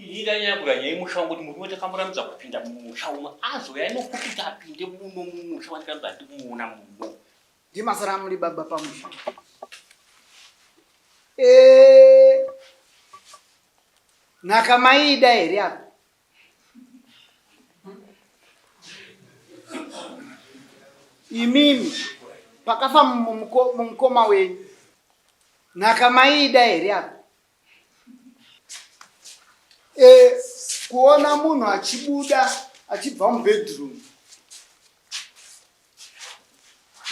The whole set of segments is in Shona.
Ini ndanyanya kuda nyaya yemusha wangu kuti murume takamurambidza kupinda mumusha umo azouya inokuti kuti apinde muno mumusha wandikarambidza ndikumuona muno. Ndimasara muri baba pamusha. Eh, nhaka maida here apa? Imimi pakafa mukoma wenyu nhaka maida here apa? E, kuona munhu achibuda achibva mubedroom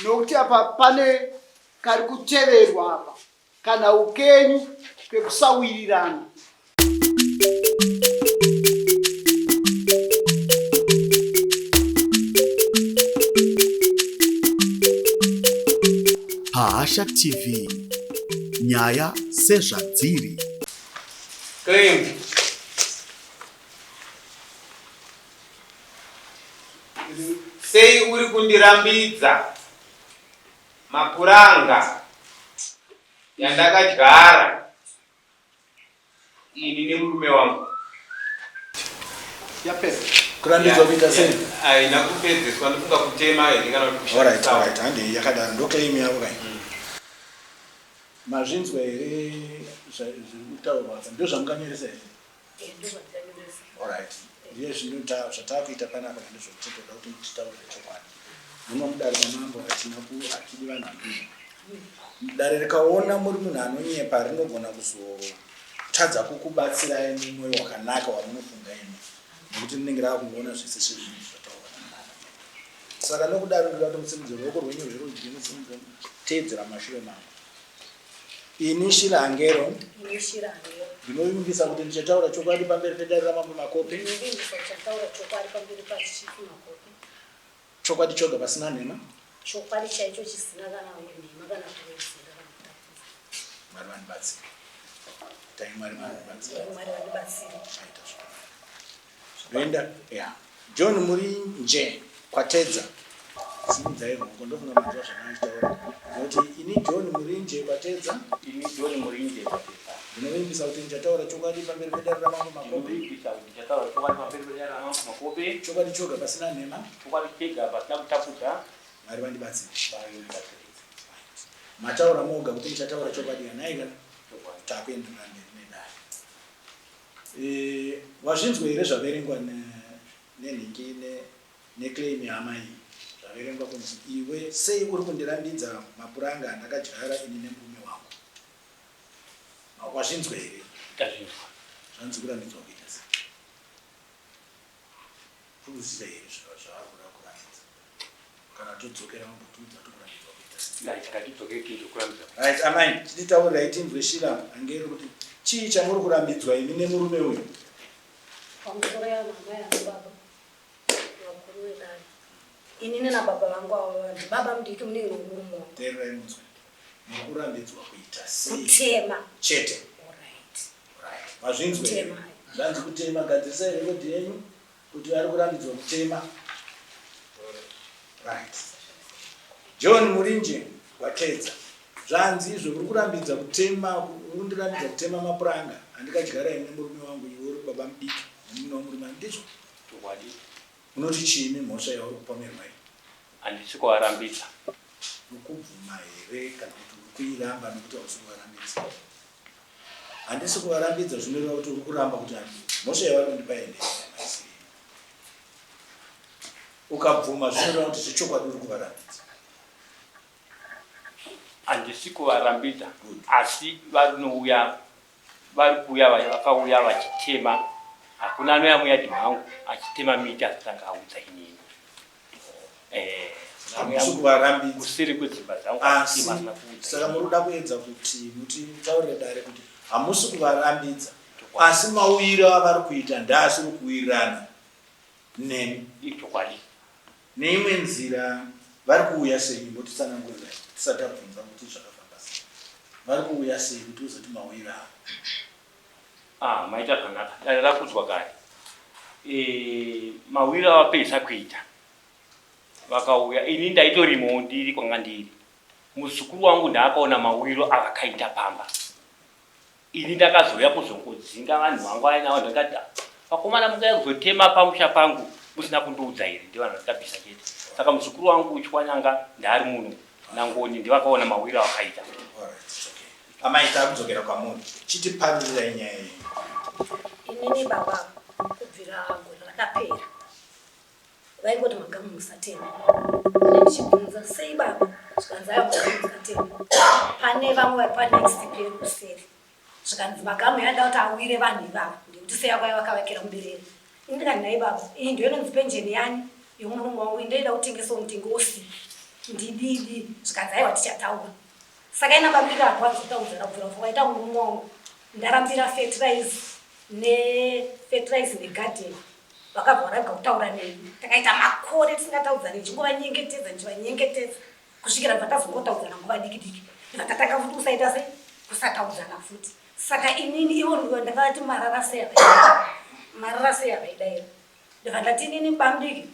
nokuti apa pane kari kuteverwa apa kana ukenyu kekusawirirana. Pahasha TV nyaya sezvadziri. Claim. Sei uri kundirambidza mapuranga yandakadyara ini nemurume wangu? Yapera. Kurambidzwa kuita sei? Haina kupedzeswa, ndofunga kutema here kana kuti Alright, kushandisa. alright, handei yakadaro ndo claim yavo kai. Mazvinzwa here zviri kutaurwa apa? Ndozvamukanyoresa here? Alright. Ndiye zvinoita zvatakuita panapa ndezvekuti toda kuti mutitaurire chokwadi. Muno mudare mamambo hatina ku hatidi vanhu vanonyepa. Dare rikaona muri munhu anonyepa rinogona kuzotadza kukubatsirai mumwoyo wakanaka wamunofunga imi nekuti rinenge rava kungoona zvese sezvinhu zvataurwa namambo. Saka nokudaro ndoda kuti musimudze ruoko rwenyu rwerudyi musimudze teedzera mashure mangu. Ini Sheila Angero Ini Sheila Angero. ndinovimbisa kuti ndichataura chokwadi pamberi pedare raMambo Makope. Ndinovimbisa ndichataura chokwadi pamberi paChief Makope. Chokwadi choga pasina nhema. Chokwadi chaicho chisina kana nhema kana kuwedzera kana kutapudza. Mwari vandibatsire. Dai Mwari vandibatsire. Dai Mwari vandibatsire. Maita zvakanaka. Ndoenda ya John Murinje kwaTedza. Simudzai ruoko ndofunga manzwa zvandanga ndichitaura. Ndinoti ini John Murinje kwaTedza. Ini John Murinje kwaTedza. Ndinovimbisa kuti ndichataura chokwadi pamberi pedare raMambo Makope. Ndinovimbisa kuti ndichataura chokwadi pamberi pedare raMambo Makope. Chokwadi choga pasina nhema. Chokwadi chega pasina kutapudza. Mwari vandibatsire. Mwari vandibatsire. Mataura moga kuti muchataura chokwadi hanai kana Chokwadi. takuenderera mberi nedare. Eh, wazvinzwa here zvaverengwa nenhingi neclaim yehama iyi zvaverengwa kunzi iwe sei uri kundirambidza mapuranga andakadyara ini nemurume wangu? Wazvinzwa here? Ndazvinzwa. Zvanzi kurambidzwa kuita sei? Kuziva here zvavari kuda kurambidza? Kana todzokera mambotiudza tokurambidzwa kuita sei? Right, ngatidzokere tinzwe kurambidza. Right, amai, chititaurirai tinzwe Sheila Angelo kuti chii chamuri kurambidzwa imi nemurume uyu? Pamusoro yamama yana baba vakuru vedare. Inini nababa vangu ava vanhu baba mudiki munenge wemurume wangu. Teererai munzwe. Muri kurambidzwa kuita sei? Kutema. Chete. Alright. Right. Mazvinzwa here? Kutema. Zvanzi kutema, gadzirisai rekodhi yenyu kuti vari kurambidzwa kutema. Right. John Murinje waTedza. Zvanzi izvo uri kurambidza kutema, uri kundirambidza kutema mapuranga andikadyara ini nemurume wangu iwe uri baba mudiki nemurume wamurume handizvo? Chokwadi. Unoti chii nemhosva yauri kupomerwa iyi? Handisi kuvarambidza. Uri kubvuma here kana kuti uri kuiramba nekuti hausi kuvarambidza? Handisi kuvarambidza zvinoreva kuti uri kuramba kuti mhosva yavari kundipa iyi ndeyemaisiri. Ukabvuma zvinoreva kuti zvechokwadi uri kuvarambidza. Handisi kuvarambidza Good. asi vanouya vari kuuya vakauya vachitema hakuna anouya muyadhi mangu achitema miti asati audza inini. Eh, Hamusi kuvarambidza. kuseri kwedzimba dzangu Asi achitema asina kuudza. saka muri kuda kuedza kuti mutitaurire dare kuti hamusi kuvarambidza asi mauyiro avari kuita ndaasiri kuwirirana nemi. Ichokwadi. Neimwe nzira vari kuuya sei imbotitsanangurirai tisati tabvunza kuti zvakafamba sei. Vari kuuya sei kuti uzoti mauyiro avo. Ah, maita zvakanaka. Dare rakudzwa kare. Eh, mawiro avapedzisa kuita vakauya ini ndaitorimowo ndiri kwanga ndiri muzukuru wangu ndaakaona mawiro avakaita pamba. Ini ndakazouya kuzongodzinga vanhu vangu vainavo ndakati vakomana mungaya kuzotema pamusha pangu musina kundiudza here ndivanhu vandikabvisa chete. Saka muzukuru wangu Uchwanyanga ndaari muno naNgoni ndivakaona mawiro awakaita. Amai takudzokera kwamuri chitipamirirai nyaya iyi. Inini baba kubvira gore rakapera vaingoti magamu musatema ndichibvunza sei baba zvikanzi ayo magamu musatema pane vamwe vari panext pedu kuseri zvikanzi magamu yada kuti awire vanhu ivava ndikuti sei akwai vakavakira muberere ini ndikati nhai baba iyi ndiyo inonzi penjeni yani yomurume wangu indoida kutengesawo mutengo wosipi ndididi zvikanzi aiwa tichataura saka ina bambira harwadzi kutaudzana kubvira kufa kwaita murume wangu ndarambira fertilize nefertilize negarden vakabva varega kutaura neni takaita makore tisingataudzani ndichingovanyengetedza ndichivanyengetedza kusvikira bva tazongotaudzana nguva diki diki ndibva tatanga futi kusaita sei kusataudzana futi saka inini ivo ndakavati marara sei avaida marara sei avaidaira ndibva ndati inini bamdiki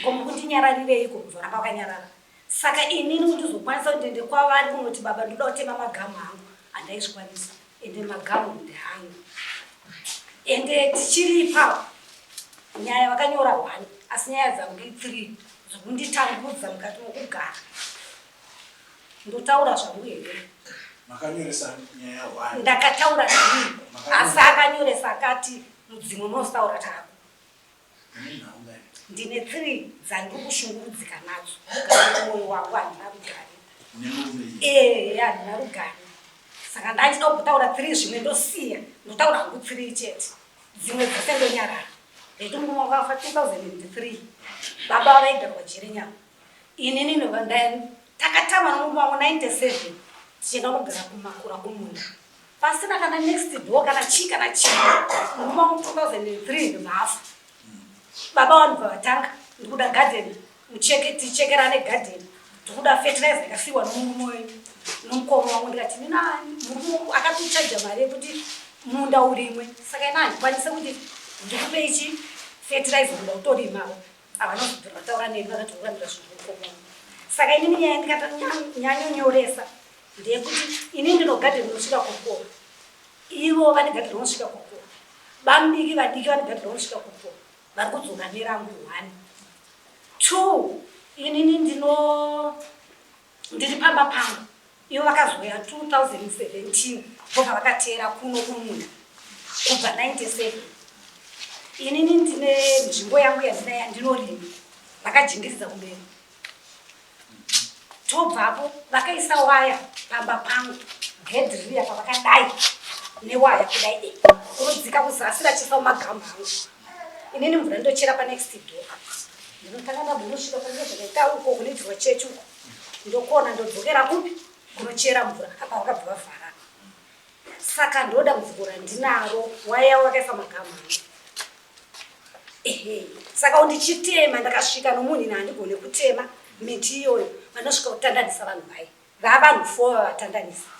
komukundinyararireiko kuzoramba wakanyarara saka inini kuti uzokwanisa kuti ndiende kwavari kunoti baba ndoda kutema magamu angu handaizvikwanisa ende magamu ndeangu ende tichiri ipapo nyaya vakanyora one asi nyaya dzangu i3 dzokunditambudza mukati mokugara ndotaura zvangu here Makanyoresa nyaya one. Ndakataura three asi akanyoresa akati mudzimwe munozotaura tako. Mune nhau ngani? Ndine three dzandiri kushungurudzika nadzo mukati mwoyo wangu handina rugare. Nemurume iyi. Ee handina rugare saka ndachida kumbotaura three zvimwe ndosiya ndotaura hangu three chete dzimwe dzese ndonyarara ndeti murume wangu akafa 2003 baba vaigarwa Jerenyama inini takatama nomurume wangu 97 tichienda kunogara kumakura kumunda pasina kana next door kana chii kana chii murume wangu 2003 ndobva afa baba vanobva vatanga ndikuda garden mucheke tichekerane garden ndikuda fertilizer yakasiyiwa nomurume wenyu nomukoma wangu ndikati nina murume wangu akatochaja mari yekuti munda urimwe saka ina handikwanise kuti ndikupe ichi fertilizer kuda kutorimawo havanozobvira vataura neni vakati urambira zvinhu mukoma wangu saka inini nyaya ndikatanyanyonyoresa ndeyekuti inini ndino garden rinosvika kokora ivo vane garden rinosvika kokora bamudiki vadiki vane garden rinosvika kokora vari kudzoka nerangu one two inini ndino ndiri pamba pangu ivo vakazouya 2017 vobva vakateera kuno kumunda kubva 97 inini ndine nzvimbo yangu yandina yandinorima vakajingiridza kumberi tobvapo vakaisa waya pamba pangu gedhi riri apa vakadai newaya kudai e kunodzika kuzasi vachiisa mumagamu angu inini mvura ndochera panext door ndinotanga ndambonosvika panenge zvakaita uko kunoitirwa chechi uko ndokona ndodzokera kupi kunochera mvura apa vakabva vavhara saka ndo dambudziko randinaro waya wakaisa magamu angu ehe saka ndichitema ndakasvika nomunhu ine handigone kutema miti iyoyo vanosvika kutandanisa vanhu vai vavanhu four vavatandanisa.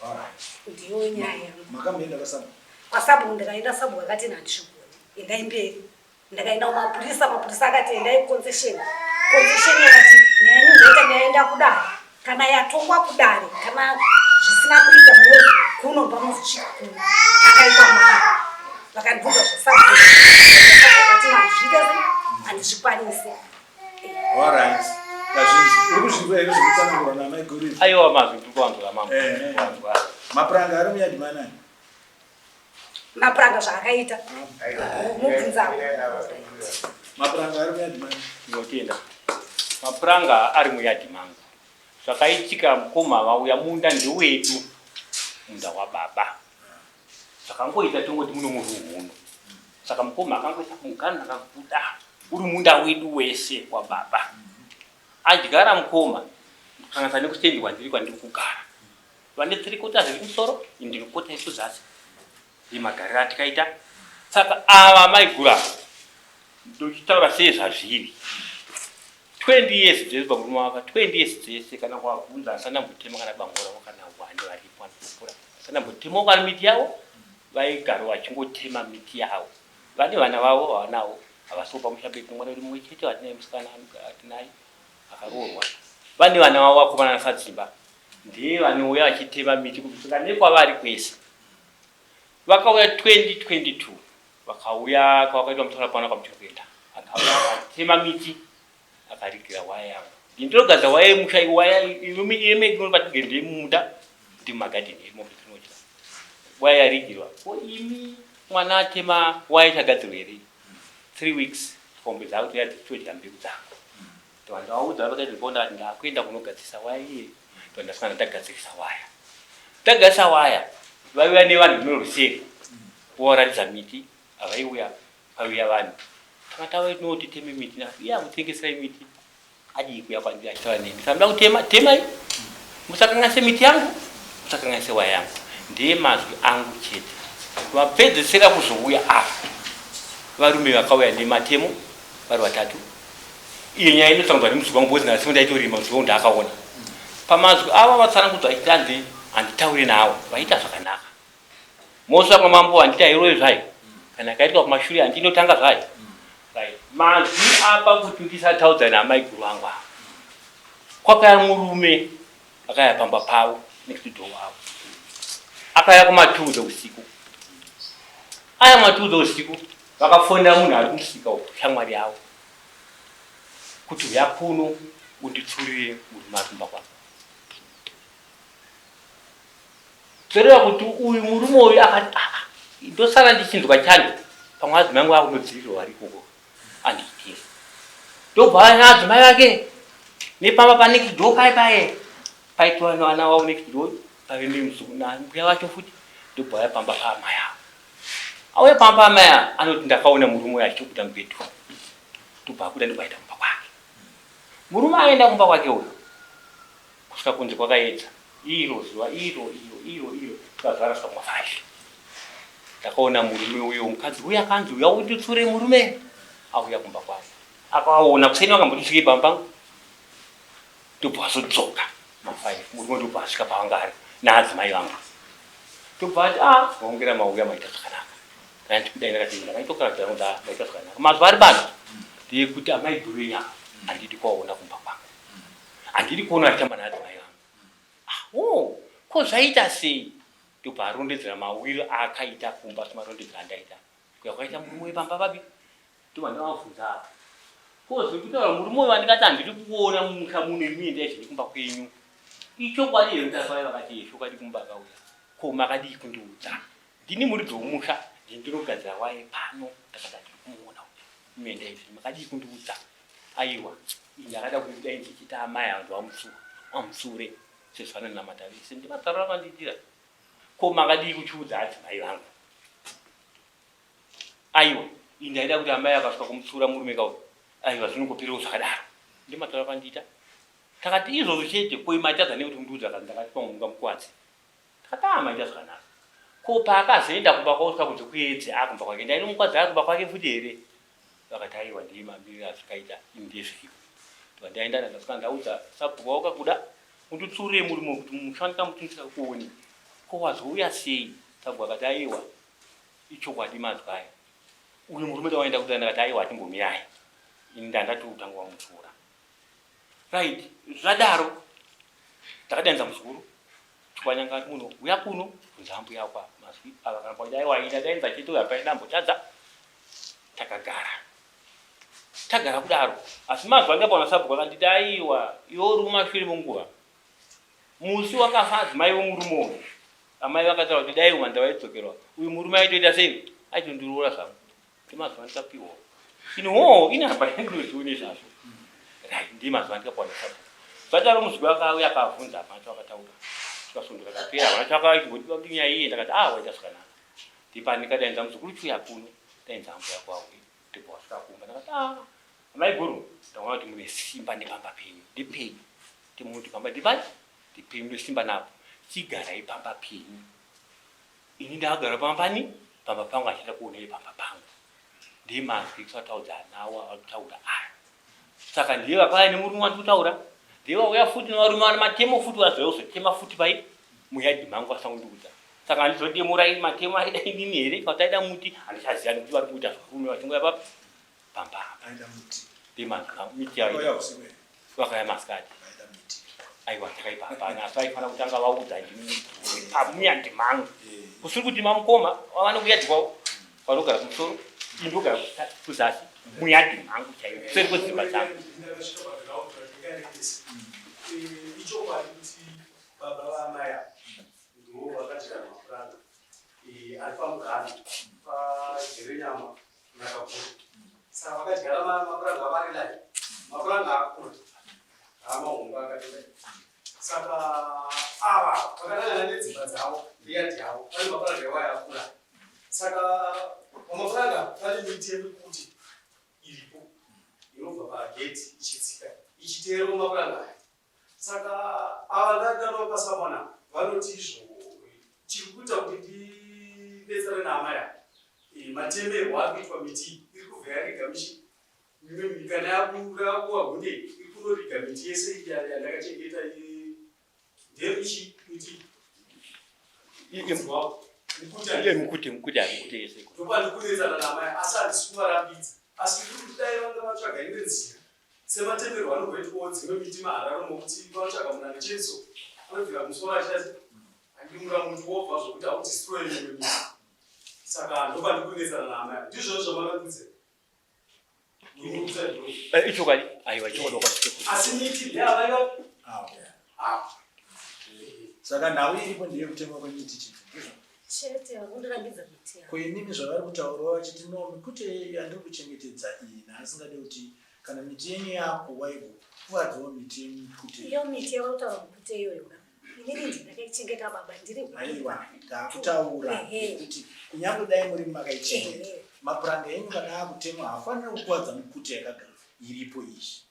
Alright. Ndiyo nyaya yangu. Makamboenda kwaSabhuku? KwaSabhuku ndakaenda sabhuku akati handizvigoni endai mberi ndakaenda kumapurisa mapurisa akati endai concession concession yakati nyaya yenyu ndoita ndaenda kudare kana yatongwa kudare kana zvisina kuita munozi kuno pamunozosvika kuno takaitwa mari vakandibvunza zvasabhuku akati handizviite sei handizvikwanisi. Alright. Kazhinji. Uri kuzvinzwa here zvekutsanangurwa namai Guru? Aiwa mazwi ndiri kuwanzwa mambo. Eh. Mapuranga ari muyadhi manani? Mapuranga zvaakaita mubvunzako. Mapuranga ari muyadhi manani? Ndinotenda. Mapuranga ari muyadhi mangu. Zvakaitika mukoma vauya munda ndewedu munda wababa. Zvakangoita tongoti muno muruhuno. Saka mukoma akangoisa mugano akabuda uri munda wedu wese wababa. Adyara mukoma kusanganisa nekustendi kwandiri kwandiri kugara. Vane three quarters iri kumusoro, ini ndiri quarter iri kuzasi. Ndimagariro atikaita. Saka ava maiguru ndochitaura sei zvazviri. 20 years dzese pamurume waka 20 years dzese kana kuwabvunza asana mbotema kana bango ravo kana wani varipo vanopupura asana mbotema kana miti yavo vaigara vachingotema miti yavo vane vana vavo vavanavo havasiwo pamusha pedu mwana wedu mumwe chete watinaye musikana atinaye akaroorwa vane vana vavo vakomana nasadzimba. Ndiye vanouya vachitema miti kusvika nekwavari kwese. Vakauya 2022 vakauya kwakaitwa mutaura pano kwamutiri kuenda. Akauya akatema miti akarigira waya yangu. Ndinogadzira waya yemusha waya inobatigende mumunda ndi mumagadheni emo tinodya. Waya yarigirwa. Ko imi mwana atema waya ichagadzirwa here? 3 weeks mombe dzako toya dzichitodya mbeu dzako. Ndovaudza vakaita ndikaona ndakuenda kunogadzirisa waya iye. Ndosangana ndagadzirisa waya. Tagadzirisa waya vaiuya nevanhu neruseri voratidza miti havaiuya paiuya vanhu tanga tava titeme miti iye akutengeserai miti adii kuya kwandiri achitaura neni saka kutema temai musakanganise miti yangu musakanganise waya yangu ndiye mazwi angu chete vapedzesera kuzouya apa varume vakauya nematemo vari vatatu iyo nyaya inotsangudzwa nemuzuva wangu because nhasi ndaitorima muzuva wangu ndaakaona pamazwi ava vatsanangudzwa achitanzi handitaure nawo vaita zvakanaka mhosva kwamambo handiti hairovi zvayo kana ikaitwa kumashure handiti inotanga zvayo right mazwi apa kuti ndisataudza naamaiguru vangu ava kwakaya murume akaya pamba pavo next door avo akaya kuma2 dzeusiku aya ma2 dzeusiku vakafonera munhu ari kumusika uku shamwari yavo kuti uya kuno unditsurire murume ari kumba kwangu Zvoreva kuti uyu murume uyu akati ah, ah, ndosara ndichinzwa chando pamwe adzimai angu akunodzivirirwa vari ikoko andiitire ndobva adzimai vake nepamba panext door paye paye paitwa vana vavo next door pave nembuya vacho futi ndobva vaya pamba paamai avo auya pamba paamai avo anoti ndakaona murume uyu achitobuda mubedroom ndobva abuda ndobva aenda kumba kwake murume aenda kumba kwake uyu kusvika kunze kwakaedza Iro zuva iro iro iro iro tukazara svika kumafasha. Ndakaona murume uyo mukadzi uya akanzi uya unditsure murume auya kumba kwangu. Akaona kuseni vakamboti svikei pamba pangu. Ndobva vazodzoka ma5 murume ndobva asvika pavanga ari naadzimai vangu. Ndobva ati ah maongera mauya maita zvakanaka. Kana ndikudai ndakati ndakaitokara kuti ah maita zvakanaka. Mazuva ari pano ndeyekuti amai guru yenyu handidi kuvaona kumba kwangu. Handidi kuona vachitamba naadzimai vangu. Ahoo ko zvaita sei? Ndobva arondedzera mawiro aakaita kumba semarondedzero andaita. Kuya kwaita murume uyu pamba papi? Ndobva ndavabvunza apa. Ko zviri kutaura murume uyu wandikati handiri kuona mumusha muno imi endai zvenyu kumba kwenyu. Ichokwadi here kuti akauya vakati chokwadi kumba akauya. Ko makadii kundiudza? Ndini muridzi womusha ndini ndinogadzira waye pano ndakati handiri kumuona uyu. Imi endai zvenyu makadii kundiudza? Aiwa ini ndakada kuti dai ndichiita amai ava ndivamutsure vamutsure sezvanonamata vese ndimataro avandiitira ko makadii kuchiudza adzimai vangu aiwa ini ndaida kuti amai akasvika kumutsura murume kauyu aiwa zvinongoperewo zvakadaro ndimataro avandiita takati izvozvo chete ko imatadza nekuti kundiudza kani ndakati pamwe mungamukwadzi Ndakati ah maita zvakanaka. Ko paakazoenda kumba kwavo kusvika kunze kuedze akumba kwake ndainomukwadza akumba kwake futi here? Vakati aiwa ndiye mamiriro azvakaita ini ndezviriko. Ndobva ndaenda ndasvika ndaudza sabhuku wavo kakuda unditsurire murume kuti musha ndikamuti ndisikakuoni. Ko wazouya sei? Sabhuku akati aiwa ichokwadi mazwi aya. Uyu murume tawaenda kudai ndakati aiwa atimbomirai. Ini ndandati utanga wamutsura. Right zvadaro ndakadanza muzukuru Chikwanyanga ari muno uya kuno bvunza ambuya ako apa mazwi ava kana kwaida aiwa ida dainza chete uya paida ambotadza takagara tagara kudaro asi mazwi anga paona sabhuku akanditi aiwa iwe uri kumashure munguva musi wakafa adzimai vomurume uyu amai vakataura kuti dai umanda vaidzokerwa uyu murume aitoita sei aitondiroora zvangu Ndemazuva andikapiwa. Ini hoo ini apa ndinoziona zvazvo. Right ndemazuva andikapiwa nesabhuku. Zvadaro muzukuru akauya akavhunza hapana chavakataura. Tikasondora kapera hapana chavakaimbodiwa kuti nyaya iye ndakati ah waita zvakanaka. Ndipandikadainza muzukuru chiuya kuno dainza ambuya kwauye. Ndibva wasvika kumba ndakati ah amai guru ndaona kuti mune simba nepamba penyu ndipenyu. Ndimuti pamba ndipani ndipenyu mune simba napo chigarai pamba penyu. Ini ndakagara pamba pani? Pamba pangu achida kuonei pamba pangu. Ndiye mazwi kusataudza anawo avari kutaura aya. Saka ndiye vakauya nemurume wandiri kutaura. Ndiye vauya futi nevarume vane matemo futi vazouya kuzotema futi pai muyadhi mangu vasina kundiudza. Saka handizodemura ini matemo aida inini here kana kuti aida muti handichaziva nekuti vari kuita zvarume vachingouya papi pamba apa. Aida muti. Ndiye mazwi miti yaida. Vakauya usiku here? Vakauya masikati. Vaida miti. Aiwa chakaipa hapana asi vaifanira kutanga vaudza ndimupamuyandi mangu kusiri kuti mamukoma vanokuya kwavo vanogara kumusoro ini ndogara kuzasi muyadhi mangu chaiyo kuseri kwedzimba dzangu. Ichokwadi kuti baba vaamai ava ndivo vakadyara mapuranga ari pamuganhu paJerenyama naKaguru. Saka vakadyara mapuranga avo ari live. Mapuranga akura haamahombe akatodai. Saka ava vakanangana nedzimba dzavo neyadhi yavo pane mapuranga iwayo akura. Saka pamapuranga pane miti yemikuti iripo inobva pagate ichitsika ichiteera mumapuranga aya. Saka ava ndakanopasa mwana vanoti izvo chiri kuita kuti ndibetsere naamai ava matemerwo ari kuitwa miti iri kubva yariga michi mimwe kana yakuwa hunde iri kunoriga miti yese yandakachengeta ndeyemichi miti Mikuti mikuti hamikuti yese. Ndopandikunetsana naamai asi handisi kuvarambidza asi ndiri kuti dai vanga vatsvaga imwe nzira sematemerwo anomboitwawo dzimwe miti maharare mokuti vanotsvaga munhu ane chenso anobvira musoro achita andimura muti wobva zvokuti haudestroy mimwe miti saka ndopandikunetsana naamai ndizvozvo zvamakandiudza. Ichokwadi aiwa ichokwadi wakasvika. Asi miti ndeyamai Ah. Saka nhau iripo ndeyekutemwa kwemiti chete ndizvo? Chete vakundirambidza miti yavo. Ko inini zvavari kutaurawo vachiti no mikuti yandiri kuchengetedza iyi naasingade kuti kana miti yenyu yakuwa igokuvadzawo miti yemikuti. Iyo miti yavari kutaura mukute iyoyo ka inini ndini ndakaichengeta baba ndiri Aiwa takutaura kuti kunyange dai muri makaichengeta mapuranga enyu kana akutemwa haafaniri kukuvadza mikuti yakagara iripo izvi.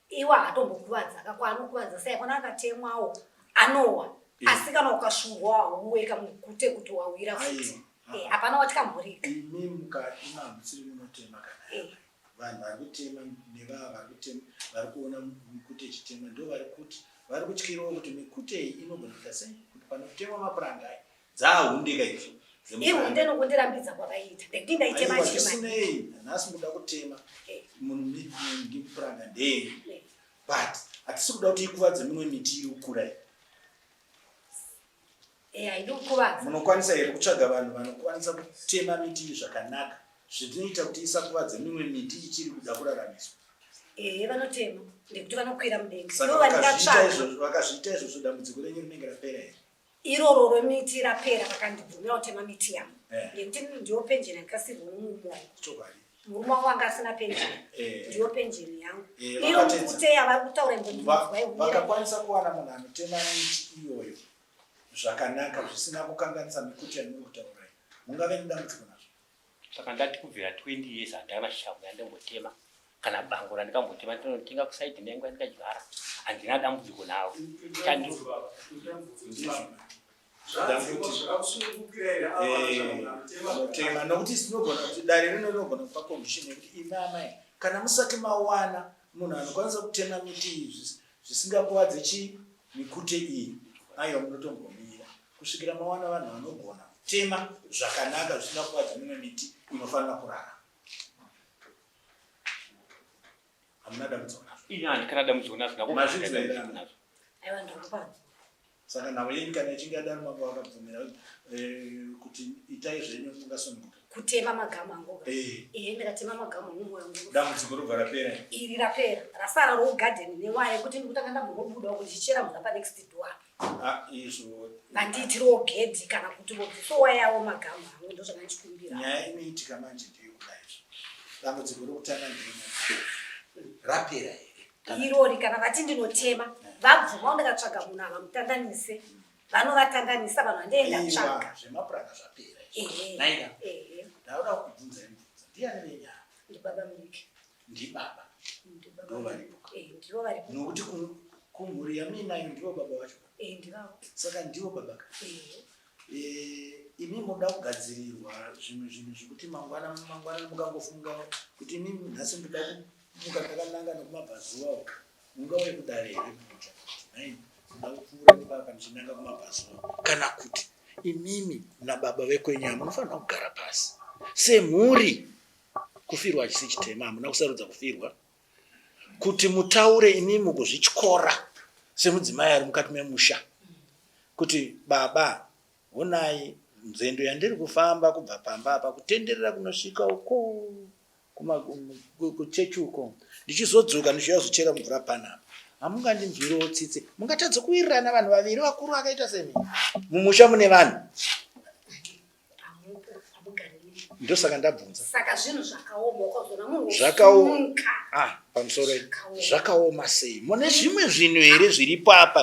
Iwo haatombokuvadza ka kwaanokuvadza sei kwana akatemwawo anowa asi kana ukasvurwa hauwe kamukute kuti wawira futi hapana watikamborika. Imi mukati mahamusiri munotema kana vanhu vari kutema nevava vari kutema vari kuona mikute ichitemwa ndo vari kuti vari kutyirawo kuti mikute iyi inogona kuita sei kuti panotemwa mapuranga aya dzaahundeka izvo Ihunde nokundirambidza kwavaiita nekuti ndaitema Aiwa, chimani. zvisinei nhasi muda kutema munhu mipuranga ndeyenyu but hatisi kuda kuti ikuvadze mimwe miti iri kukura iyi. Eh, haidi kukuvadza. Munokwanisa here kutsvaga vanhu vanokwanisa kutema miti iyi zvakanaka zvinoita kuti isakuvadze mimwe miti ichiri kuda kuraramiswa? Ehe, vanotema nekuti vanokwira mudenga. Saka Ivo vakazviita vandingatsvaga izvozvo vakazviita izvozvo dambudziko renyu rinenge rapera here? Iroro remiti rapera vakandibvumira kutema miti yangu Eh. nekuti ndiyo penjeni yandikasirwa nomurume wangu. Chokwadi. Murume wangu anga asina penjeni Eh. ndiyo penjeni yangu. Eh, Iyo vakatedza. mukute yavari kutaura imbondiudzwa ihumira. Vakakwanisa kuwana munhu anotema miti iyoyo zvakanaka zvisina kukanganisa mikuti yamuri kutaura iyi. Mungave nedambudziko nazvo? Saka ndati kubvira 20 years handana shangu yandambotema kana bango randikambotema ndinotenga kusaidi nengu yandikadyara handina dambudziko navo. Tema nokuti tinogona kuti dare rino rinogona kupa condition yekuti imi amai kana musati mawana munhu anokwanisa kutema miti iyi zvisingakuvadze chii mikute iyi aiwa munotombomira kusvikira mawana vanhu vanogona kutema zvakanaka zvisina kuvadza mimwe miti inofanira kurarama. Hamuna dambudziko nazvo? Ini handikana dambudziko nazvo. Mazvinzwa here amai? Aiwa ndinopanzwa. Saka nhau yenyu kana ichinge yadaro mambo vakabvumira kuti itai zvenyu mungasununguka. Kutema magamu angu. Eh. Eh ndikatema magamu angu moyo wangu. Dambudziko robva rapera. Iri rapera. Rasara rogarden newaya yekuti ndikutanga ndambobudawo kuti ndichichera mvura pa next door. Ah izvo. Vandiitirewo gedhi kana kuti vobvisawo waya yawo magamu angu ndozvanga ndichikumbira. Nyaya inoitika manje ndeyekudai izvo. Dambudziko rokutanga ndiro rapera here? Irori kana vati ndinotema vabvuma ndakatsvaga munhu avamutandanise vanovatandanisa vanhu vandee ndatsvaga. Zvemapuranga zvapera izvo. Ehe. Naika. Ehe. Ndauda kukubvunza mubvunzo. Ndiani venyaya? Ndibaba mudiki. Ndibaba. Ndibaba. Ndivo varipo. Eh, ndivo varipo. Nokuti kumhuri yamuinayo ndivo baba vacho. Eh, ndivavo. Saka ndivo baba ka. Eh. Imi munoda kugadzirirwa zvimwe zvinhu zvekuti mangwana mangwana mukangofunga kuti imi nhasi ndoda kumuka ndakananga nekumabvazuva uko mungauye kudare here kunotsvaka kuti nhai ndoda kupfuura nepapa ndichinanga kumabvazuva kana kuti imimi nababa vekwenyu munofanira kugara pasi semhuri kufirwa hachisi chitema hamuna kusarudza kufirwa kuti mutaure imimi kuzvityora Semudzimai ari mukati memusha kuti baba honai nzendo yandiri kufamba kubva pamba apa kutenderera kunosvika uko kuchechi uko ndichizodzoka ndichiuya kuzochera mvura panapa hamungandinzwirewo tsitsi mungatadza kuwirirana vanhu vaviri vakuru vakaita semi mumusha mune vanhu ndosaka ndabvunza saka zvinhu zvakaoma ukazoona munhu zvakaoma ah pamusoro zvakaoma sei mune zvimwe zvinhu here zviripo apa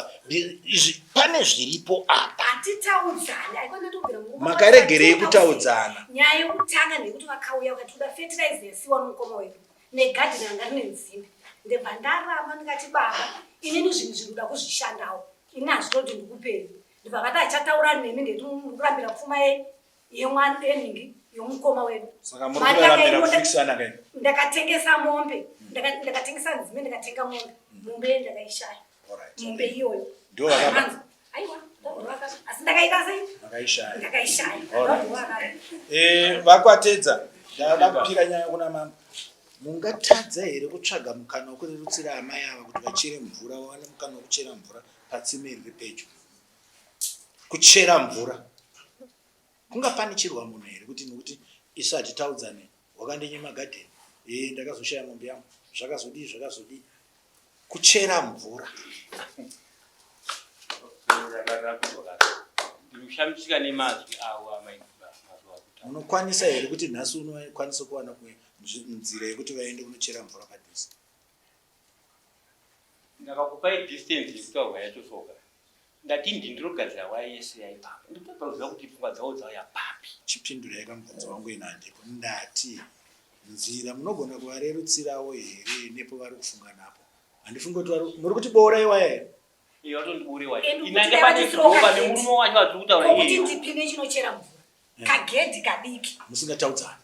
izvi pane zviripo apa hatitaudzani aikona tobvira makaregerei kutaudzana nyaya yekutanga ndeyekuti vakauya vakati toda fertilizer yasiwa nomukoma wedu negadheni ranga rine nzimbe ndebva ndaramba ndikati baba inini zvinhu zviri kuda kuzvishandawo ini hazvitoti ndikupei ndibva vati achataura nemi ndeti mukurambira pfuma yenyu yemwana yeningi yomukoma wedu saka muri kurambira kufikisana kai ndakatengesa mombe ndakatengesa nzimbe ndikatenga mombe mombe ye ndakaishaya mombe iyoyo ndo vakaba aiwa asi ndakaita sei makaishaya ndakaishaya eh vakwatedza ndada kupira nyaya kuna mama mungatadza here kutsvaga mukana wekurerutsira amai ava kuti vachere mvura vawane mukana wekuchera mvura patsime riri pedyo kuchera mvura kungapanichirwa munhu here kuti nokuti isu hatitaudzane wakandinyima gadheni ee ndakazoshaya mombe yangu zvakazodii zvakazodii kuchera mvura ndinoshamisika nemazwi awo munokwanisa here kuti nhasi unokwanisa kuwana nzira yekuti vaende kunochera mvura padhuze Ndakakupai distance yekutaurwa yacho soka. Ndati ndini ndinogadzira waya yese yaipapa. Ndikutadza kuziva kuti pfungwa dzavo dzauya papi. Chipindurai kamubvunzo wangu ini handipo. Ndati nzira munogona kuvarerutsirawo here nepo vari kufunga napo. Handifungi kuti vari muri kuti boorai waya here? Iyo vatondiboore waya. And Inange kuti pane dai chidhoma kagedhi. nemurume wacho vatiri kutaura Kokuti iyeyo. ndipine chinochera mvura kagedhi kadiki Musingataudzani.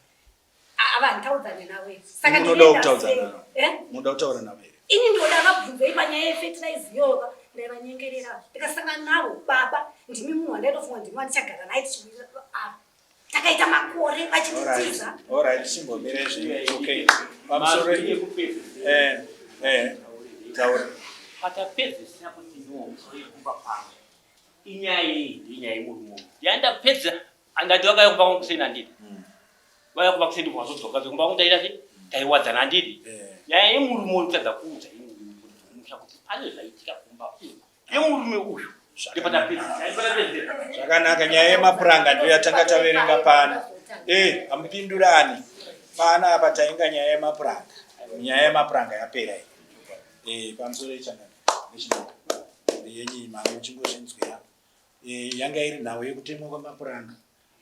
Ava handitaudzane navo here. Saka Munoda ndinoenda kutaudzana sei? navo? Eh? Munoda kutaura navo here? Ini ndoda vabvunzei panyaya yefetilize iyoyo ka ndaivanyengerera ndikasangana navo baba ndimi munhu wandaitofunga ndimi wandichagara naye tichiwirira ava takaita makore vachinditiza Alright, chimbomira izvi. Okay. Pamusoro Mazwi ekupedzisira. eh eh taura. Patapedzisira kuti no musoro yekumba kwangu. Inyaya iyi ndinyaya yemurume uyu. Yandapedza andati vakauya kumba kwangu kuseni handidi. Vauya kumba kuseni vazodzoka kumba kwangu taita sei? Taiwadzana handidi. Eh. Nyaya yemurume uyu kutadza kuudza musha kuti pane zvaitika kumba uku. Yemurume uyu. Ndopatapedzisira. Ndopatapedzisira. Zvakanaka nyaya yemapuranga ndiyo yatanga taverenga pano. Eh, hamupindurani. Pana apa tainga nyaya yemapuranga. Nyaya yemapuranga yapera iyi. Eh, pamusoro yechangano. Yenyi manga muchingozvinzwira. Eh, yanga iri nhau yekutemwa kwemapuranga.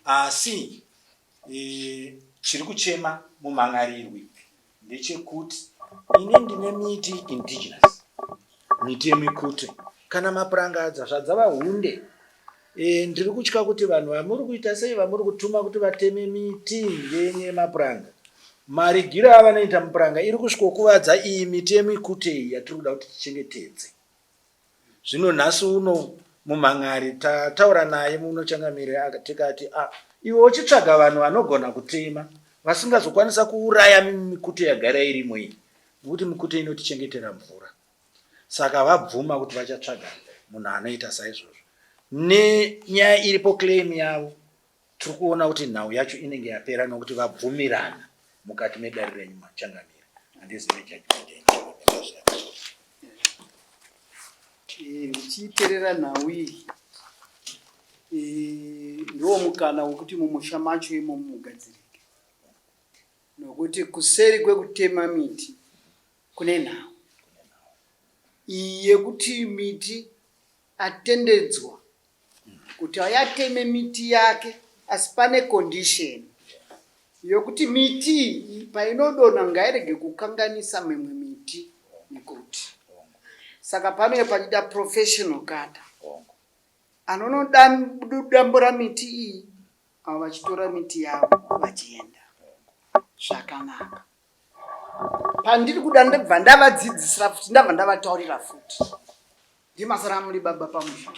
Asi eh, chiri kuchema mumhan'arirwi ndechekuti ini ndine miti indigenous miti yemikute kana mapuranga adza zvadzava hunde e, ndiri kutya kuti vanhu vamuri kuita sei vamuri kutuma kuti vateme miti yenyu yemapuranga marigiro avanoita mupuranga iri kusvikokuvadza iyi miti yemikute iyi yatiri kuda kuti tichengetedze Zvino nhasi uno mumhan'ari tataura naye muno changamire tikati a ah, iwe uchitsvaga vanhu vanogona kutema vasingazokwanisa kuuraya mikute yagara irimo iyi nokuti mikute inotichengetera mvura saka vabvuma kuti vachatsvaga munhu anoita saizvozvo nenyaya iripo claim yavo Tiri kuona kuti nhau yacho inenge yapera nokuti vabvumirana mukati medare renyu machangamire. Handizive judgment yenyu changamire. Eh, ndichiterera nhau iyi eh, ndiwo mukana wekuti mumusha macho imomo mugadzirike nokuti kuseri kwekutema miti kune nhau iyi yekuti miti atendedzwa kuti ayateme miti yake asi pane condition yokuti miti iyi painodonha ngairege kukanganisa mimwe miti nekuti saka panenge pachida professional kata anonodambura miti iyi avo vachitora miti yavo vachienda zvakanaka pandiri kuda ndobva ndavadzidzisira futi ndabva ndavataurira futi ndimasara muri baba pamusha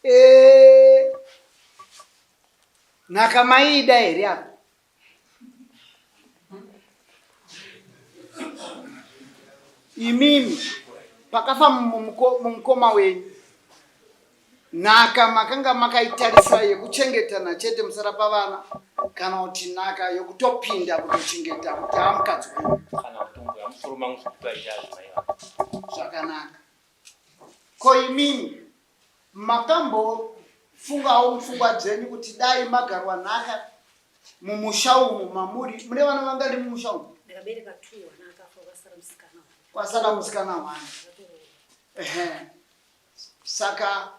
eh, nhaka maiida here apa imimi Pakafa mukoma wenyu, nhaka makanga makaitarisa yekuchengetana chete musara pavana kana kuti nhaka yekutopinda kutochengeta kuti amukadzi wenyu? Kana kutomboya musoro mangu sekutoaita azimai vangu. Zvakanaka. Ko imimi makambofungawo mupfungwa dzenyu kuti dai magarwa nhaka mumusha umu mamuri mune vana vangani mumusha umu? Ndakabereka two vana akafa kwasara musikana one. Kwasara musikana one. Ehe. Saka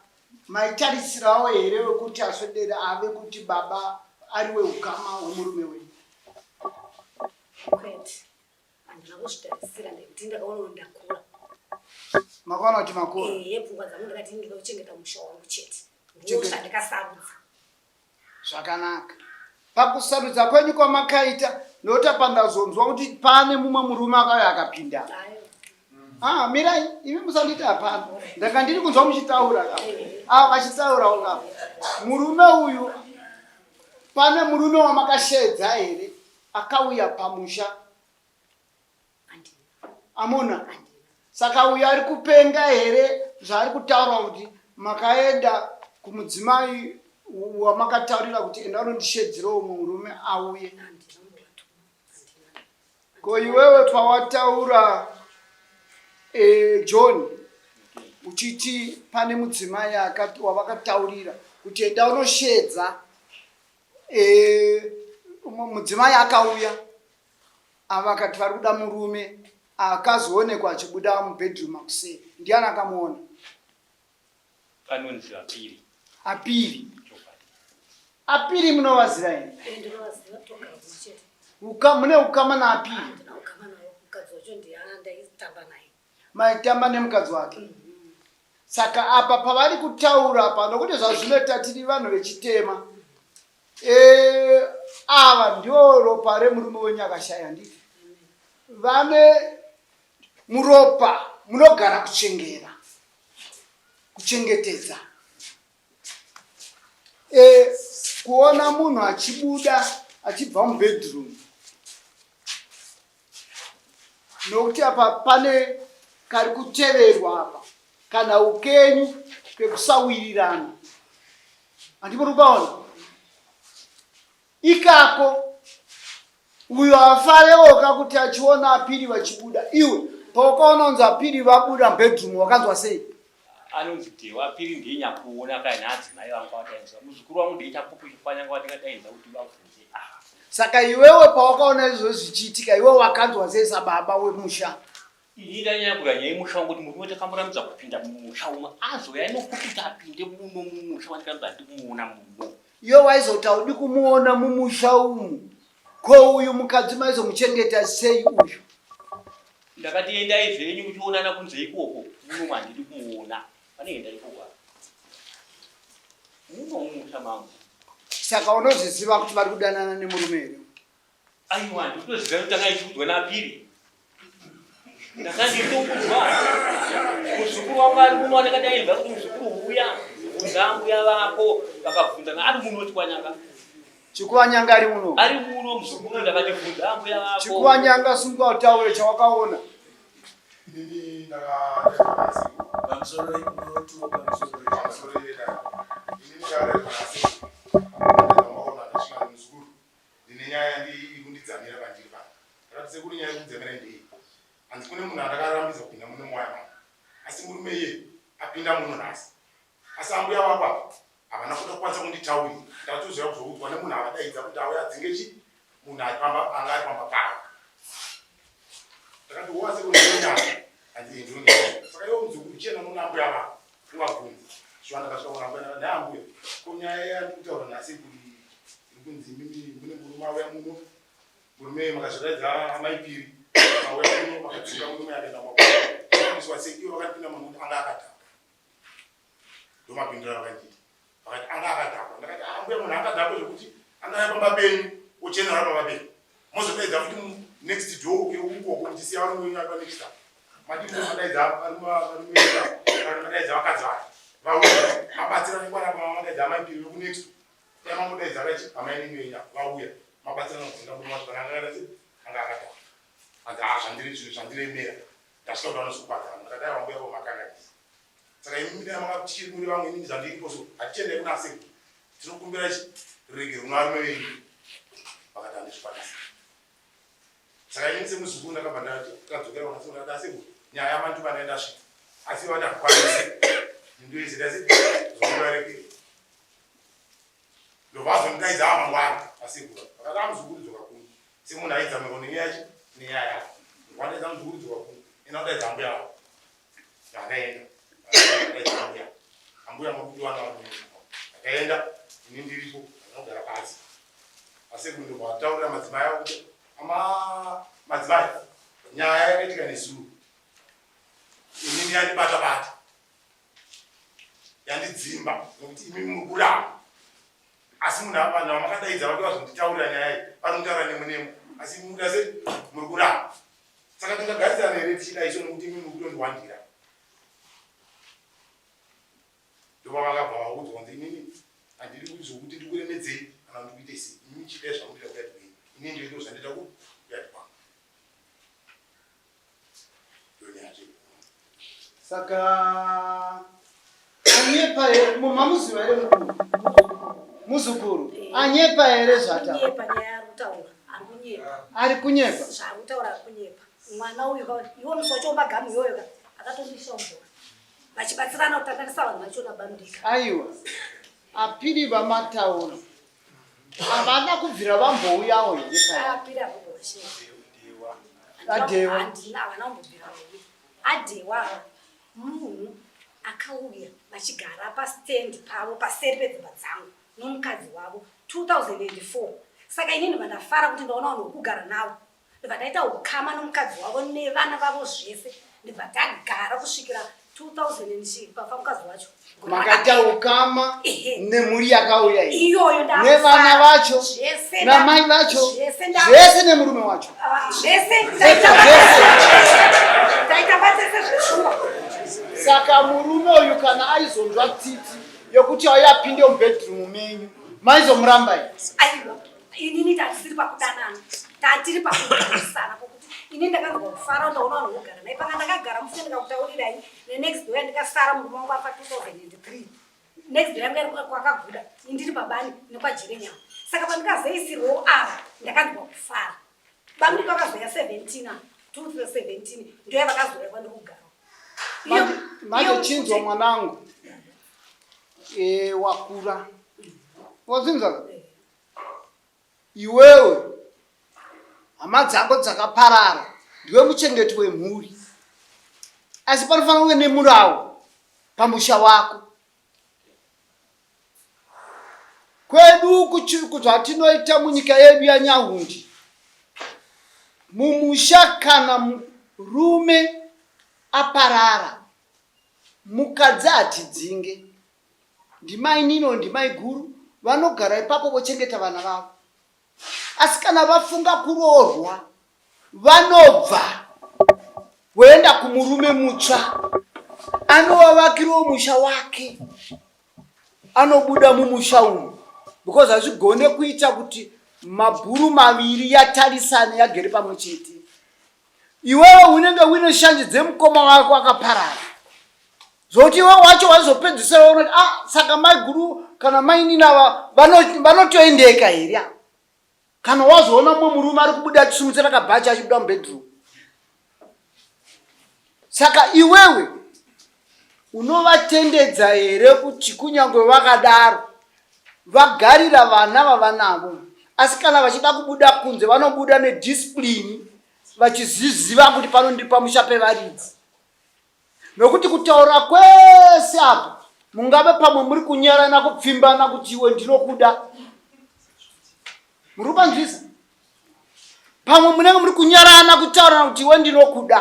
maitarisirawo here wekuti aswedere ave kuti baba ari weukama hwemurume wenyu? Kwete. Handina kuzvitarisira nekuti ndakaona kuti ndakura. Makaona kuti makura? Ehe, pfungwa dzangu ndakati ndinoda kuchengeta musha wangu chete. Ndoo zvandikasarudza. Zvakanaka. Pakusarudza kwenyu kwamakaita nokuti apa ndazonzwa kuti pane mumwe murume akauya akapinda. Ah, mirai, imi musandiita hapana. Ndanga ndiri kunzwa muchitaura ka. Ah, vachitaurawo ka. Murume uyu pane murume wamakasheedza here akauya pamusha? Amuna. Saka uyu ari kupenga here zvaari kutaura kuti makaenda kumudzimai wamakataurira kuti enda unondishedzerawo umwe murume auye? Ko iwewe pawataura eh, John uchiti pane mudzimai wavakataurira kuti enda unoshedza eh, mudzimai akauya Ava vakati vari kuda murume akazoonekwa achibuda mubedroom makuseni. Ndiani akamuona? Anonzi Apiri. Apiri. Apiri munovaziva here? Eh, ndinovaziva togara kumwe chete. Uka, mune ukama naApiri? Handina ukama naye. Mukadzi wacho ndiye andaitamba naye. Maitamba nemukadzi wake? Mm -hmm. Saka apa pavari kutaura apa nokuti zvazvinoita tiri vanhu vechitema e, ava ndivo ropa remurume wenyu akashaya handiti vane muropa munogara kuchengera kuchengetedza e, kuona munhu achibuda achibva mubedroom nokuti apa pane kari kuteverwa apa kana ukenyu kekusawirirana handimo rukaona ikako uyo afarewoka kuti achiona apiri vachibuda iwe pawakaona unzi apiri vabuda bedroom wakanzwa sei anonzi dewa apiri ndiye nyakuona kaina adzimai vangu vadainzwa muzukuru wangu ndiye chapupu chikwanyanga vandingadainza kuti vabvunze ava saka iwewe pawakaona izvozvo zvichiitika iwe wakanzwa sei sababa wemusha Ini ndanyanya kuda nyaya yemusha wangu kuti murume takamurambidza kupinda mumusha umo azouya nokuti kuti apinde muno mumusha wandikarambidza ndikumuona muno. Iwe waizoti haudi kumuona mumusha umu ko uyu mukadzi maizomuchengeta sei uyu? Ndakati endai zvenyu muchionana kunze ikoko muno handidi kumuona. Vanoenda ikoko ava. Muno mumusha mangu. Saka unozviziva kuti vari kudanana nemurume here? Aiwa, ndikutoziva kuti tanga ichiudzwa naPiri. Ndakanditoudzwa. Muzukuru wangu ari muno andakadainza kuti muzukuru uya, bvunza ambuya vako. Vakabvunzana ari muno Chikwanyanga. Chikwanyanga ari muno. Ari muno muzukuru ndakati bvunza ambuya vako. Chikwanyanga sunga utaure chawakaona. Inini ndakadainza Pamusoro inotiwo pamusoro. Pamusoro inini ndakadainza nasekuru. Ndakaona ndasvika muzukuru. Ndine nyaya iri kundidzamira pandiri pano. Ndakati sekuru nyaya iri kundidzamira ndeiyi. Hanzi kune munhu andakarambidza kupinda muno muwaya mangu. Asi murume iye apinda muno nhasi. Asi ambuya vako ava havana kuda kukwanisa kunditaurira. Ndakatozouya kuzoudzwa nemunhu avadaidza kuti auye adzinge chi munhu ari pamba anga ari pamba pavo. Ndakati wowa sekuru ndiyo nyaya. Hanzi iyi ndiyo nyaya. Saka iwe muzukuru chienda unoona ambuya vako uvabvunze. Shuwa ndakasvika kuona ambuya ndakati nhai ambuya ko nyaya yandiri kutaura nhasi kuri iri kunzi imimi mune murume auya muno murume makazvidaidza amai Piri auya muno makadzinga murume akaenda makuiswa sei ivo vakandipinda muno anga akadhakwa ndomapindura vakandiita vakati anga akadhakwa ndakati ah, mbuya munhu akadhakwa zvekuti angaya pamba penyu ochenera pamba penyu mozodaidza futi next door ukoko muchisiya varume wenyu vari panext up madii madaidza varume kana madaidza vakadzi vake vauya mabatsira nekwana pama madaidza amaipiri vekunext dai mangodaidza vachi amainini venyu vauya mabatsira nokudzinga murume wacho kana anga akadhakwa anga akadhakwa hanzi ah zvandiri zvinhu zvandiremera ndasvika kuti vanosukubhadhara. Vakati aiwa mbuya vo makanganisa. Saka imi dai manga tichiri muri vamwe inini zvandiripo so hatichiendai kuna asekuru. Tinokumbira chi ruregero kuna varume venyu. Vakati handizvikwanisi. Saka inini semuzukuru ndakabva ndakadzokera kuna sekuru ndakati asekuru nyaya yamanduma ndai ndasvika. Asi vati handikwanisi. Ndoise ndasi zokuvaregera. Ndobva azondidaidza amangwana asekuru. Vakati amuzukuru dzoka kuno. Semunhu aidzamirwa nenyaya chi nenyaya yako. Ndobva ndaidza muzukuru dzoka kuno. Enda kudaidza ambuya vako. Ndakaenda. Ndakaenda ambuya. Ambuya makudiwana varume. Ndakaenda ini ndiripo ndakagara pasi. Asekuru ndobva vataurira madzimai avo kuti ama madzimai nyaya yakaitika nezuro. Inini yandibata bata. Yandidzimba nokuti imi muri kuramba. Asi munhu ava vanhu vamakadaidza vati vazonditaurira nyaya iyi vari kutaura nemu nemu asi imi muda sei muri kuramba. Saka tingagarisana here tichidai so nokuti imi muri kutondiwandira. Ndopavakabva vaudzwa kunzi inini handidi kuti zvokuti ndikuremedzei kana kuti ndikuite sei imi chiitai zvamunoita kuyadhi kwenyu inini ndoitawo zvandoita kuyadhi kwangu. Saka anyepa here mamuziva here mukuru? Muzukuru anyepa here zvata? Kunyepa nyaya yaari kutaura, ari kunyepa. Ari kunyepa. Zvaari kutaura ari kunyepa. Mwana uyu ka iwo musi wacho wemagamu iyoyo ka akatondisha mvura. Vachibatsirana kutandanisa vanhu vacho nabamdika. Aiwa. Apiri vamataura. Havana kubvira vambouyawo here paya? Apiri apo vashe. Adewa. Handina havana kumbobvira vauya. Adewa ava munhu akauya vachigara pastand pavo paseri pedzimba dzangu nomukadzi wavo 2004 saka inini vandafara kuti ndaona vanhu vokugara navo ndibva ndaita ukama nomukadzi wavo nevana vavo zvese ndibva tagara kusvikira 2000 pafa mukadzi wacho Makaita ukama nemhuri yakauya iyi iyoyo nevana vacho namai vacho zvese nemurume wacho ah, zvese taitamba tese zveshuwa. Saka murume uyu kana aizonzwa tsitsi yokuti auye apinde mubedroom menyu maizomuramba here? Aiwa, inini tatisiri pakudanana, tatiri pakugarisana pokuti ini ndakanzwa kufara ndaona vanhu vogara naye panga ndakagara musi ndikakutaurirai nenext door yandikasara murume wangu afa 2003 next door yangu yari kwakaguda indiri pabani nekwajirenyama saka pandikazoisirwawo ava ndakanzwa kufara bamudiki vakazoya 17 2017 ndoya vakazouya kwandiri kugara manje chinzwa mwanangu e, wakura wazinzwa Iwewe hama dzako dzakaparara, ndiwe muchengeti wemhuri, asi panofanira kunge nemurawo pamusha wako. Kwedu zvatinoita munyika yedu yaNyahundi, mumusha kana murume aparara, mukadzi hatidzinge, Ndimainini or ndimaiguru vanogara ipapo vochengeta vana vavo. Asi kana vafunga kuroorwa vanobva voenda kumurume mutsva anovavakirawo musha wake anobuda mumusha umu because hazvigone kuita kuti mabhuru maviri yatarisane yagere pamwe chete. Iwewe unenge uine shanje dzemukoma wako akaparara zvokuti iwe wacho waizopedzisira waona kuti ah saka maiguru kana mainini ava vanotoendeka here ava kana wazoona mumwe murume ari kubuda achisumudzira kabhachi achibuda mubedroom saka iwewe unovatendedza here kuti kunyange vakadaro vagarira vana vavanavo asi kana vachida kubuda kunze vanobuda nediscipline vachiziziva kuti pano ndiri pamusha pevaridzi Nokuti kutaura kwese apa mungave pamwe muri kunyarana kupfimbana kuti iwe ndinokuda. Muri kupanzwisa? Pamwe munenge muri kunyarana kutaurana kuti iwe ndinokuda.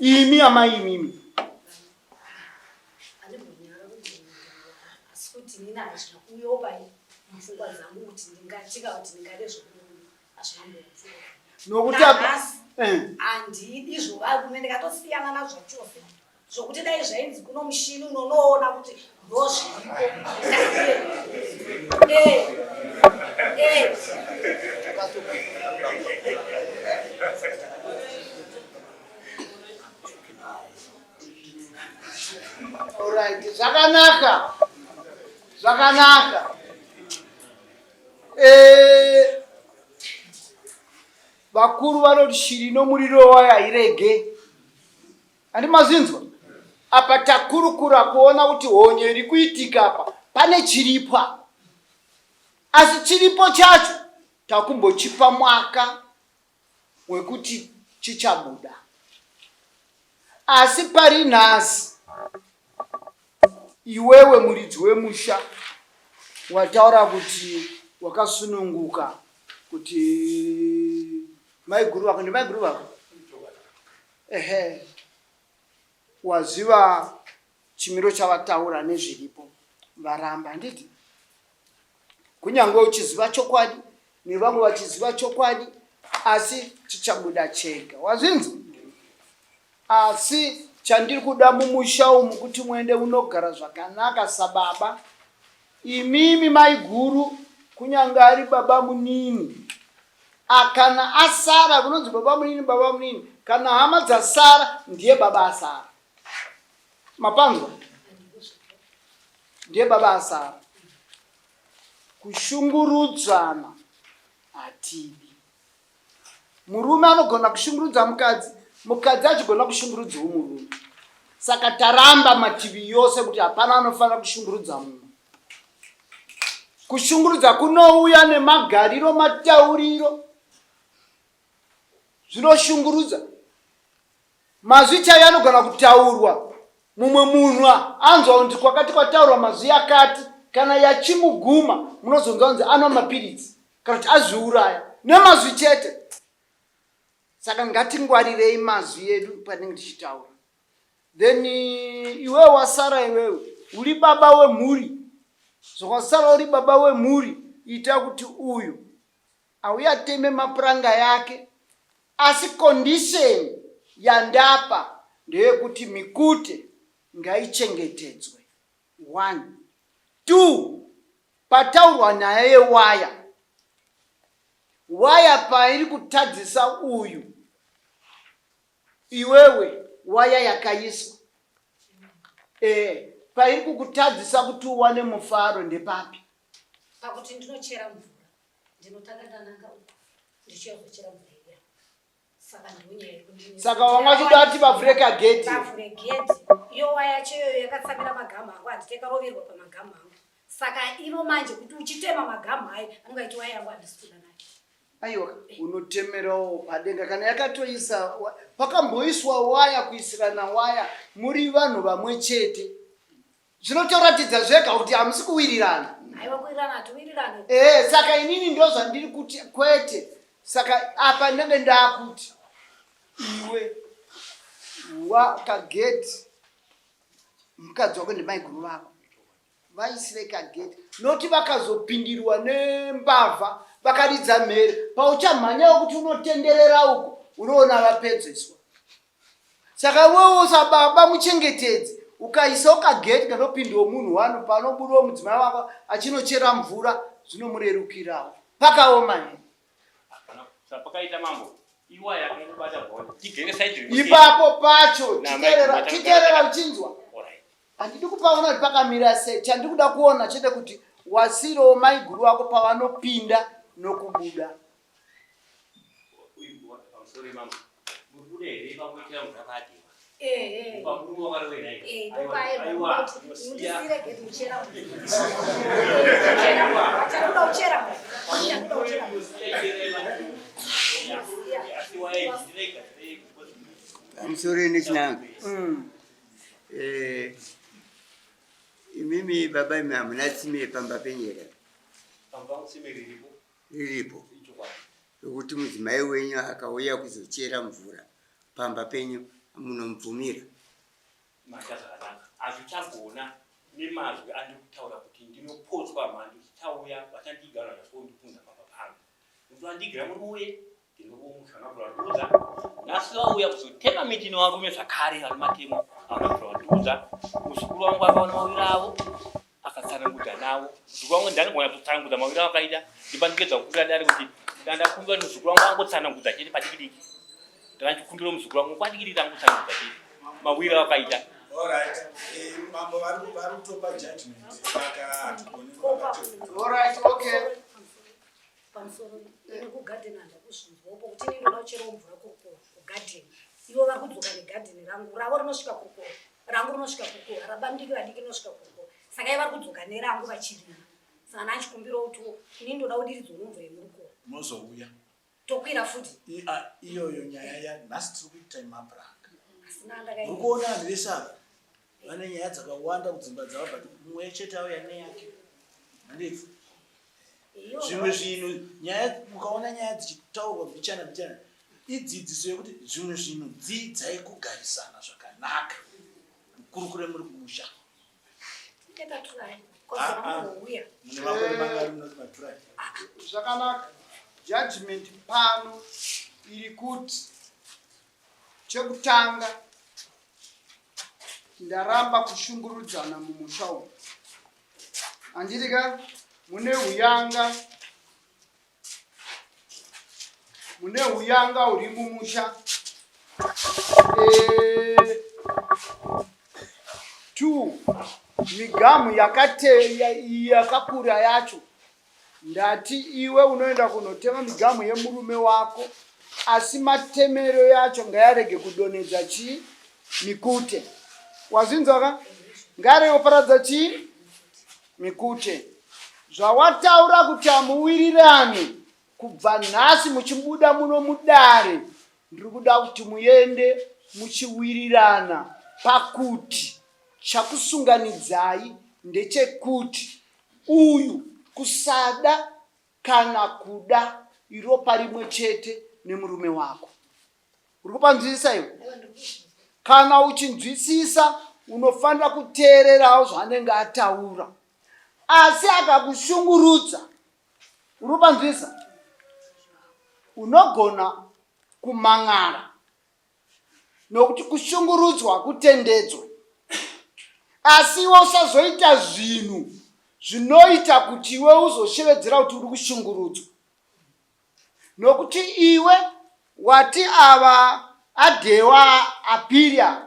Imi amai imimi. Asi kuti inini hazvina kuuyawo pai mupfungwa dzangu kuti ndingatika kuti ndingade zvomurume. Nokuti apa eh. handidi zvovarume ndikatosiyana nazvo chose zvokuti dai zvainzi kuno mushini unonoona kuti ndozviripo eh, eh. Zvakanaka, zvakanaka. Eh, vakuru vanoti shiri nomuriro wayo hairege. Handi mazinzwa? Apa takurukura kuona kuti honye iri kuitika apa pane chiripwa, asi chiripo chacho takumbochipa mwaka wekuti chichabuda. Asi pari nhasi iwewe muridzi wemusha wataura kuti wakasununguka kuti maiguru vako ndimaiguru vako ehe waziva chimiro chavataura nezviripo varamba handiti kunyange uchiziva chokwadi nevamwe vachiziva chokwadi asi chichabuda chega wazvinzwa asi chandiri kuda mumusha umu kuti muende unogara zvakanaka sababa imimi maiguru kunyange ari baba munini akana asara kunonzi baba munini baba munini kana hama dzasara ndiye baba asara mapanzwa ndiye baba asara kushungurudzana hatidi murume anogona kushungurudza mukadzi mukadzi achigona kushungurudzawo murume saka taramba mativi yose kuti hapana anofanira kushungurudza mumwe kushungurudza kunouya nemagariro matauriro zvinoshungurudza Mazwi chaiyo anogona kutaurwa mumwe munhu anzwa kunzi kwakati kwataurwa mazwi akati, kana yachimuguma munozonzwa kunzi anwa mapiritsi kana kuti azviuraya nemazwi chete. Saka ngatingwarirei mazwi edu patinenge tichitaura. Then iwewe wasara iwewe uri baba wemhuri, zvawasara uri baba wemhuri, ita kuti uyu Auya ateme mapuranga yake asi condition yandapa ndeyekuti mikute ngaichengetedzwe one two pataurwa nyaya yewaya waya pairi kutadzisa uyu iwewe waya yakaiswa eh pairi kukutadzisa kuti uwane mufaro ndepapi pakuti ndinochera mvura ndinotanga ndananga uko ndichiuya kuzochera mvura iya saka ndonyaya yekundinetsa. Saka wanga uchida kuti vavhure kagedhi? Vavhure gedhi iyo waya yacho iyoyo yakatsamira magamu angu handiti yakaroverwa pamagamu angu saka ivo manje kuti uchitema magamu ayo anenge aiti waya yangu handisi kuda nayo Aiwa, unotemerawo padenga kana yakatoisa pakamboiswa waya kuisirana waya muri vanhu vamwe chete zvinotoratidza zvega kuti hamusi kuwirirana. Aiwa kuwirirana hatiwirirane. Eh, saka inini ndozvandiri kuti kwete. Saka apa ndenge ndakuti iwe wakageti mukadzi wako ndemaiguru vako vaisire kageti noti vakazopindirwa nembavha vakaridza mhere pauchamhanyawo kuti unotenderera uko unoona vapedzeswa Saka iwewo sababa muchengetedzi ukaisawo kagate kanopindawo munhu wani panobudawo mudzimai wako achinochera mvura zvinomurerukirawo. Pakaoma here? Zvapakaita mambo iwaya akangobata bhoni tigere side rimwe chete. Ipapo pacho Na chiterera Mike, chiterera uchinzwa. Alright. Handidi kupaona kuti pakamira sei chandiri kuda kuona chete kuti wasiirawo maiguru wako pavanopinda nokubuda. Pamusoro nechinanga. Eh, imimi baba imi hamuna tsime pamba penyu here? Riripo rokuti mudzimai wenyu akauya kuzochera mvura pamba penyu munomubvumira? Maita zvakanaka. Hazvichagona nemazwi andiri kutaura kuti ndinopotswa mhandu dzichauya vachandiiga vanhu vachasvikondipunza pamba pangu. Nokuti vandiigira murume uye ndinovomusha vanabvura vandiudza. Nhasi vauya kuzotema miti nevarume zvakare vane matemo vanabvura vandiudza. Muzukuru wangu akaona mawiro avo akatsanangudza navo muzukuru wangu ndanogona kutsanangudza mawiro avakaita ndipandikedza kukumbira dare kuti ndandakumbira kuti muzukuru wangu angotsanangudza chete padiki diki ndandichikumbira muzukuru wangu kwadiki diki angotsanangudza chete mawiro avakaita. Alright. Eh, mambo vari vari kutopa judgment saka hatigoni Alright, okay. Pamusoro ini kugadheni handa kuzvinzwapo kuti ini ndoda kucherawo mvura kugadheni. Ivo vari kudzoka negadheni rangu. Ravo rinosvika kuko. Rangu rinosvika kuko. Rabamdiki vadiki rinosvika kuko. Saka ivo vari kudzoka nerangu vachirima. Saka ndachikumbirawo kuti ini ndoda kudiridzwa nemvura yemurukova. Mozouya. Tokwira futi. Iyoyo nyaya ya nhasi tiri kuita yemapuranga. Asina ndakaita. Uri kuona vanhu vese ava vane nyaya dzakawanda kudzimba dzavo but mumwe chete auya neyake. Handiti? Zvimwe zvinhu nyaya mukaona nyaya dzichitaurwa mbichana mbichana idzidziso yekuti zvimwe zvinhu dzidzai kugarisana zvakanaka mukurukure muri kumusha. Zvakanaka. Judgment pano iri kuti chekutanga ndaramba kushungurudzana mumusha umu. Handiti ka mune huyanga mune huyanga huri mumusha eh, two migamu yakakura yacho ndati iwe unoenda kunotema migamu yemurume wako asi matemero yacho ngayarege kudonhedza chii mikute wazvinzwa ka ngayarege kuparadza chii Mikute, zvawataura kuti hamuwirirane kubva nhasi muchibuda muno mudare ndiri kuda kuti muende muchiwirirana pakuti chakusunganidzai ndechekuti uyu kusada kana kuda iropa rimwe chete nemurume wako. Uri kupanzwisisa iwe? Kana uchinzwisisa unofanira kuteererawo zvaanenge ataura. Asi akakushungurudza, uri kupanzwisisa? Unogona kumhan'ara nokuti kushungurudzwa hakutendedzwe. Asi iwe usazoita zvinhu zvinoita kuti iwe uzoshevedzera kuti uri kushungurudzwa. Nokuti iwe wati ava aDhewa aPiri ava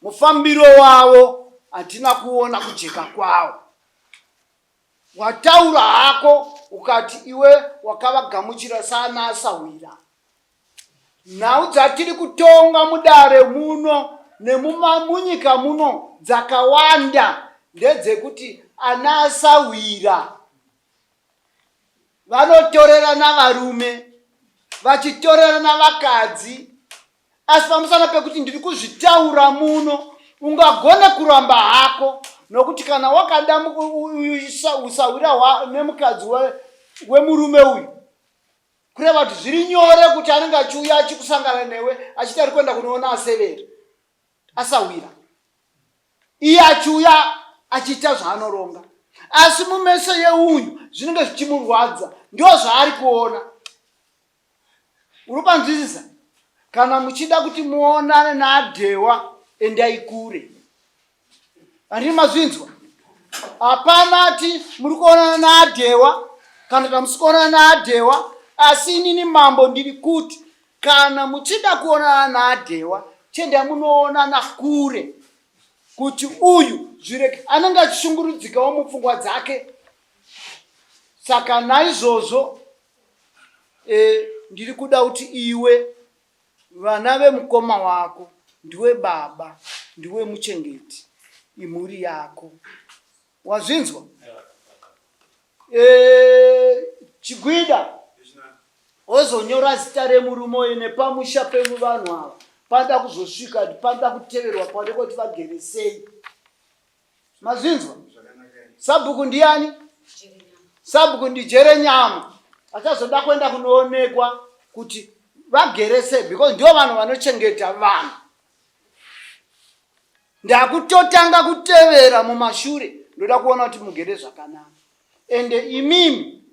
mufambiro wavo hatina kuona kujeka kwawo. Wataura hako ukati iwe wakavagamuchira saana asahwira. Nhau dzatiri kutonga mudare muno nemunyika muno dzakawanda ndedzekuti ana asahwira Vanotorerana varume vachitorerana vakadzi asi pamusana pekuti ndiri kuzvitaura muno ungagone kuramba hako nokuti kana wakada usahwira nemukadzi wemurume uyu kureva kuti zviri nyore kuti anenge achiuya achikusangana newe achiti ari kuenda kunoona asevera asahwira iye achiuya achiita zvaanoronga asi mumeso yeuyu zvinenge zvichimurwadza ndo zvaari kuona uri panzwisisa kana muchida kuti muonane naadhewa endai kure handini mazvinzwa hapana ati muri kuonana naadhewa kana kuti hamusi kuonana naadhewa asi inini mambo ndiri kuti Kana muchida kuonana naDhewa chiendai munoonana kure kuti uyu zvireke anenge achishungurudzikawo mupfungwa dzake. Saka naizvozvo e, ndiri kuda kuti iwe vana vemukoma wako ndiwe baba ndiwe muchengeti imhuri yako wazvinzwa? Eh, Chigwida ozonyora zita remurume uyu nepamusha pevanhu ava panoda kuzosvika panoda kuteverwa panoda kuti vagere sei mazvinzwa sabhuku ndiyani sabhuku ndijerenyama achazoda kuenda kunoonekwa kuti vagere sei because ndivo vanhu vanochengeta vanhu Ndakutotanga kutevera mumashure ndoda kuona kuti mugere zvakanaka ende imimi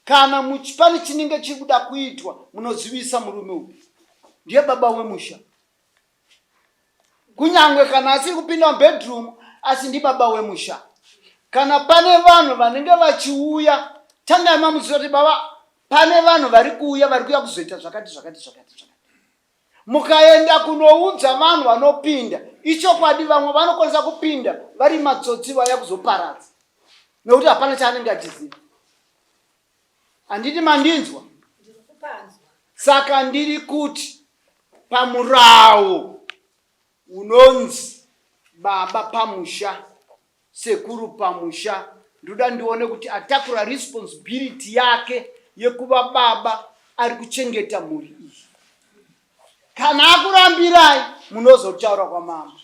kana pane chinenge chiri kuda kuitwa munozivisa murume uyu ndiye baba wemusha kunyange kana asiri kupinda mubedroom asi ndibaba wemusha kana pane vanhu vanenge vachiuya tangai mamuziva kuti baba pane vanhu vari kuuya vari kuuya kuzoita zvakati zvakati zvakati zvakati. Mukaenda kunoudza vanhu vanopinda, ichokwadi vamwe vanokwanisa kupinda vari matsotsi vauya kuzoparadza nekuti hapana chaanenge achiziva. Handiti mandinzwa? Saka ndiri kuti pamurawo unonzi baba pamusha sekuru pamusha ndoda ndione kuti atakura responsibility yake yekuva baba ari kuchengeta mhuri iyi kana akurambirai munozotaura kwamambo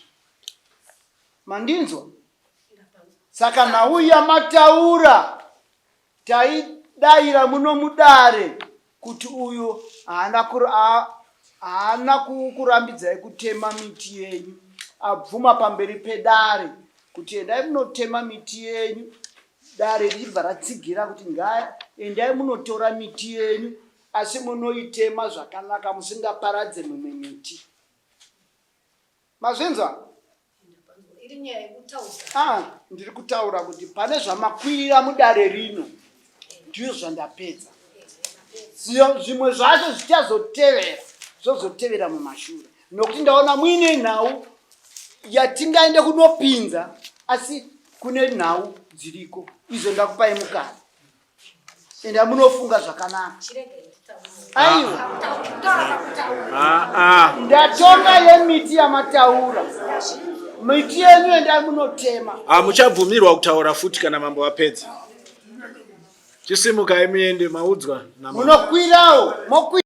mandinzwa saka nhau yamataura Taidaira muno mudare kuti uyu haana haana kukurambidzai kutema miti yenyu. Abvuma pamberi pedare kuti endai munotema miti yenyu. Dare richibva ratsigira kuti endai munotora miti yenyu asi munoitema zvakanaka musingaparadze mimwe miti. Mazvinzwa? Iri nyaya yekutaura. Ah, ndiri kutaura kuti pane zvamakwira mudare rino ndizvo zvandapedza. Zvimwe zvacho zvichazotevera, zvozotevera mumashure nokuti ndaona muine nhau yatingaende kunopinza asi kune nhau dziriko idzo ndakupai mukana. Enda munofunga zvakanaka. Aiwa. Ah, ah. Ndatonga yemiti yamataura. Miti yenyu endai munotema. Hamuchabvumirwa kutaura futi kana mambo vapedza. Chisimukai muende maudzwa namambo. Munokwirawo, mokwira.